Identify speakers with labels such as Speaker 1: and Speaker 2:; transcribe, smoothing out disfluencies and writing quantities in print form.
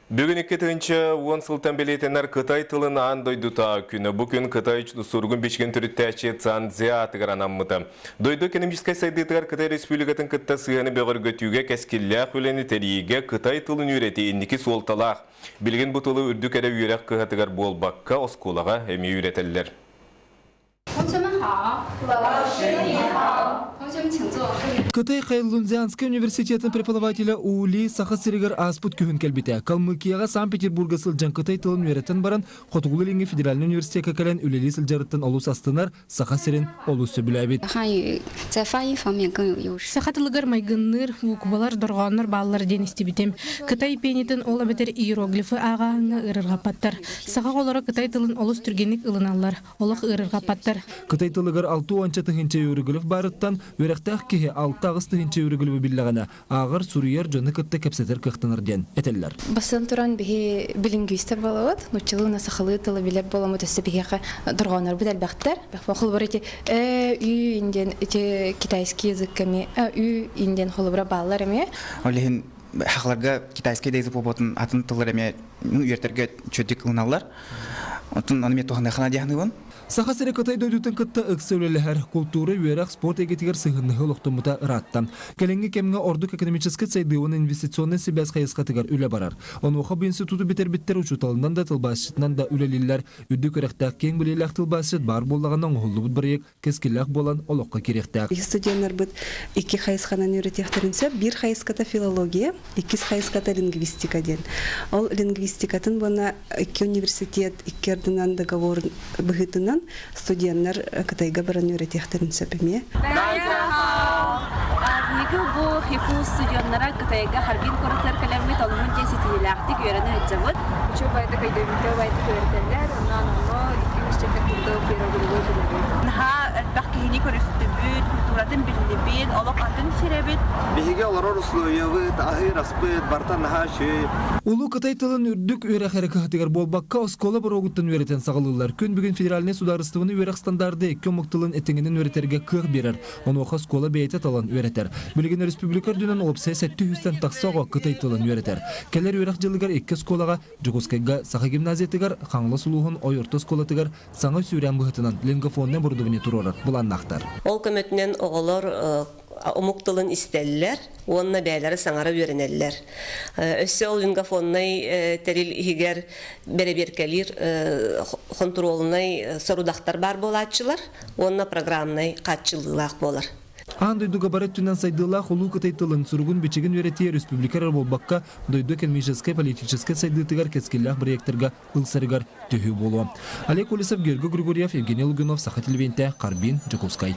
Speaker 1: Бүгүн 2010 сылтан бэлиэтэнэр Кытай тылын аан дойдутааҕы күнэ. Бу күн Кытай суругун бичигин төрүттээччи Цан Цзэ аатыгар анаммыта. Дойду экономическай сайдыытыгар Кытай Республикатын кытта сыһыаны бөҕөргөтүүгэ кэскиллээх үлэни тэрийиигэ Кытай тылын үөрэтии инники суолталаах. Билигин бу тылы үрдүк эрэ үөрэх кыһатыгар буолбакка, оскуолаҕа эмиэ үөрэтэллэр.
Speaker 2: Кытай Хайлунцзянскай университетын преподавателэ Ули Саха сиригэр ааспыт күһүн кэлбитэ. Калмыкияҕа Санкт-Петербурга сылдьан кытай тылын үөрэтэн баран, Хотугулуу-Илиҥҥи федеральнай университекка кэлэн үлэлии сылдьарыттан олус астынар, Саха сирин олус сөбүлээбит.
Speaker 3: Саха тылыгар майгынныыр буукубалар, дорҕооннор бааллар диэн истибитим. Кытай пенитин ол эбэтэр иероглифы ааҕааһыҥҥа ыарырҕаппаттар. Саха оҕолоро кытай тылын олус түргэнник ылыналлар. Олох ыарырҕаппаттар.
Speaker 2: Кытай тылыгар 60 тыһыынча иероглиф баарыттан үөрэхтээх киһи 6-8 тыһыынча иероглифы биллэҕинэ, ааҕар, суруйар дьону кытта кэпсэтэр кыахтанар диэн этэллэр.
Speaker 4: Бастатан туран биһи билингвистэр буолабыт, нууччалыы уонна сахалыы тылы билэр буоламмыт өссө биһиэхэ дорҕооннорбут элбэхтэр. Холобура ити э, ү диэн ити китайский языкка эмиэ ү диэн холобура бааллар эмиэ.
Speaker 5: Ол иһин хахаларга китайский да язык буолбутун атын тыллар эмиэ үөртэргэ чөдүк ылыналлар. Оттон аны эмиэ туһаныаххына диэхныбын.
Speaker 2: Саха сирэ Кытай дойдутун кытта ыкса үлэлэһэр, култуура, үөрэх, спорт эйгэтигэр сыһыаннаһыы олохтоммута ыраатта. Кэлиҥҥи кэмҥэ ордук экономическай сайдыы уонна инвестиционнай сибээс хайысхатыгар үлэ барар. Онуоха бу институту бүтэрбиттэр учууталынан да, тылбаасчытынан да үлэлииллэр. Үрдүк үөрэхтээх киэҥ билиилээх тылбаасчыт баар буоллаҕына оҥоһуллубут бырайыак кэскиллээх буолан олоххо киириэхтээх.
Speaker 6: Студеннарбыт икки хайысханан үөрэтиэхтэрин сөп. Биир хайысхата филология, иккис хайысхата лингвистика диэн. Ол лингвистикатын уонна икки университет икки ардынан договор быһыытынан студеннар Кытайга баран үөрэтиэхтэрин сөп эмиэ.
Speaker 7: Биһиги бу ХИФУ студеннара Кытайга Харбин куоратыгар кэлэммит олуһун диэн ситиһиилээхтик үөрэнэ сылдьабыт.
Speaker 8: Учуобайдык өйдөбүлгэ убайдык үөрэтэллэр, онон онно икки-үс курдук первогодовой билэбит.
Speaker 7: Наһаа элбэх киһини көрүстүбүт, культуратын биллибит, олох атын сирэбит.
Speaker 9: Биһиги олорор условиябыт, аһыыр аспыт барыта наһаа үчүгэй.
Speaker 2: Улуу Кытай тылын үрдүк үөрэх эрэ кыһатыгар буолбакка, оскуола боруогуттан үөрэтэн саҕалыыллар. Күн бүгүн федеральнай судаарыстыбаны үөрэх стандарда икки омук тылын этиҥинэн үөрэтэргэ кыах биэрэр. Онуоха оскуола бэйэтэ талан үөрэтэр. Билигин республика үрдүнэн уопсайа 700-тэн тахса оҕо кытай тылын үөрэтэр. Кэлэр үөрэх дьылыгар икки оскуолаҕа Дьокуускайга Саха гимназиятыгар, Хаҥалас улууһун Ой орто оскуолатыгар саҥа сүүрээн быһыытынан лингофоннай оборудование туруорар былааннаахтар.
Speaker 10: Ол көмөтүнэн оҕолор омук тылын истэллэр уонна бэйэлэрэ саҥара үөрэнэллэр. Өссө ол лингофоннай тэрил иһигэр бэрэбиэркэлиир хонтуруолунай сорудахтар баар буолааччылар уонна программнай хааччыллыылаах буолар.
Speaker 2: Аан дойдуга бары өттүнэн сайдыылаах Улуу Кытай тылын, суругун-бичигин үөрэтии республика эрэ буолбакка, дойду экономическай, политическай сайдыытыгар кэскиллээх бырайыактарга ылсарыгар төһүү буолуо. Олег Колесов, Георгий Григорьев, Евгений Лугинов, Саха телевидениетэ, Харбин, Дьокуускай.